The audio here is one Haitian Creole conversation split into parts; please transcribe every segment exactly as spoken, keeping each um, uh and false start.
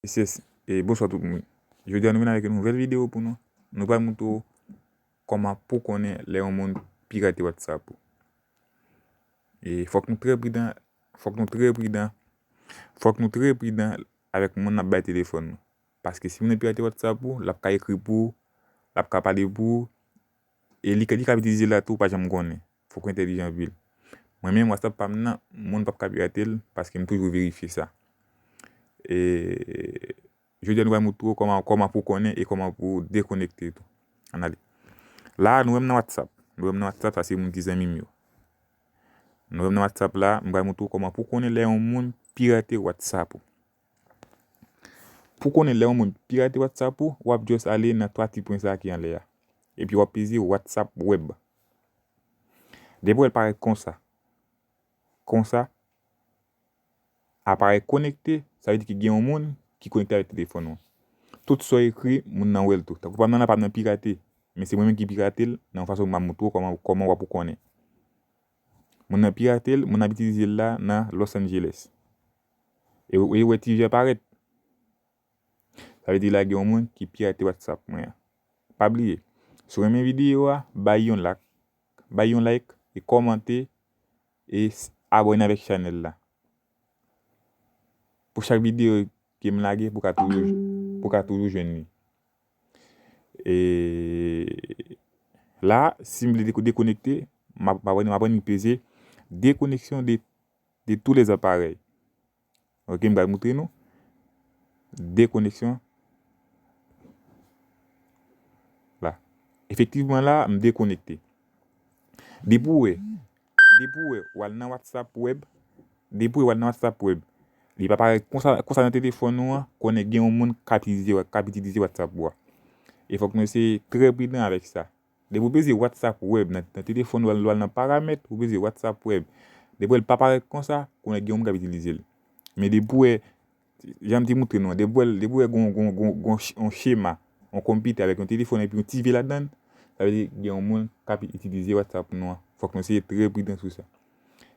Yes, yes. E bonswa tout moun. Jodi a nou vin avèk yon nouvèl videyo pou nou. Nou pral montre w kòman pou konnen lè yon moun pirate WhatsApp ou. E fòk nou trè pridan, fòk nou trè pridan, fòk nou trè pridan avèk moun n ap bay telefòn nou. Paske si moun nan pirate WhatsApp ou, l ap ka ekri pou ou, l ap ka pale pou ou, e li, li ka itilize l la tou, ou pa janm konnen. Fòk ou entèlijan anpil. Mwen menm, WhatsApp pa m nan, moun p ap ka pirate l, paske m toujou verifye sa. E jodi a nou pral montre w kòman, kòman pou w konnen e kòman pou w dekonekte tou. Ann ale. La, nou wè m nan WhatsApp. Nou wè m nan WhatsApp, sa se moun ki zanmi m yo. Nou wè m nan WhatsApp la, m pral montre w kòman pou w konnen lè yon moun pirate WhatsApp ou. Pou konnen lè yon moun pirate WhatsApp ou, w ap just ale nan twa ti pwen sa ki anlè a. Epi w ap peze WhatsApp Web. Depi w wè l parèt konsa. Konsa, aparèy konekte, sa vle di ke gen yon moun ki konekte avèk telefòn ou. Tout sa w ekri, moun nan wè l tou. Tankou pa m nan la, pa m nan pirate. Men se mwen menm ki pirate l, nan yon fason pou m ap montre w kòman, kòman w ap ou konnen. Moun nan pirate l, moun nan ap itilize l la nan Los Angeles. E w e w wè ti vè parèt. Sa vle di la gen yon moun ki pirate WhatsApp mwen an. Pa bliye, si w renmen videyo a, bay yon like, bay yon like e kòmante e s- abòne avèk chanèl la. Pou chak videyo ke m lage, pou ka toujou, pou ka toujou jwenn li. E la, si m vle deko- dekonekte, m ap m ap peze déconnexion de, de tous les appareils. Ok, m pral montre nou. Déconnexion. La. Efektivman la, m dekonekte. Depi w wè, depi w wè, w al nan WhatsApp Web, depi w wè, w al nan WhatsApp Web, li pa parèt konsa, konsa nan telefòn ou an, konnen gen yon moun k ap itilize, k ap itilize WhatsApp ou a. E fòk nou eseye trè pridan avèk sa. Depi w peze WhatsApp Web nan, nan telefòn ou, w al nan paramèt, ou peze WhatsApp Web. Depi w wè l pa parèt konsa, konnen gen yon moun k ap itilize l. Men depi w wè, jan m te montre nou an, depi w wè, depi w wè gon, gon, gon, gon ch- yon chema, yon konpitè avèk yon telefòn epi yon ti vè ladan l, sa vle di gen yon moun k ap itilize WhatsApp nou an. Fòk nou seye trè pridan sou sa.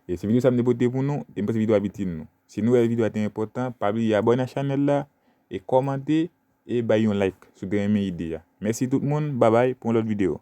E se videyo sa m te pote pou nou, e m panse videyo a ap itil nou. Si nou wè videyo a te enpòtan, pa bliye abòne a chanèl la, e kòmante, e bay yon like si w te renmen ide a. Mèsi tout moun, babay, pou yon lòt videyo.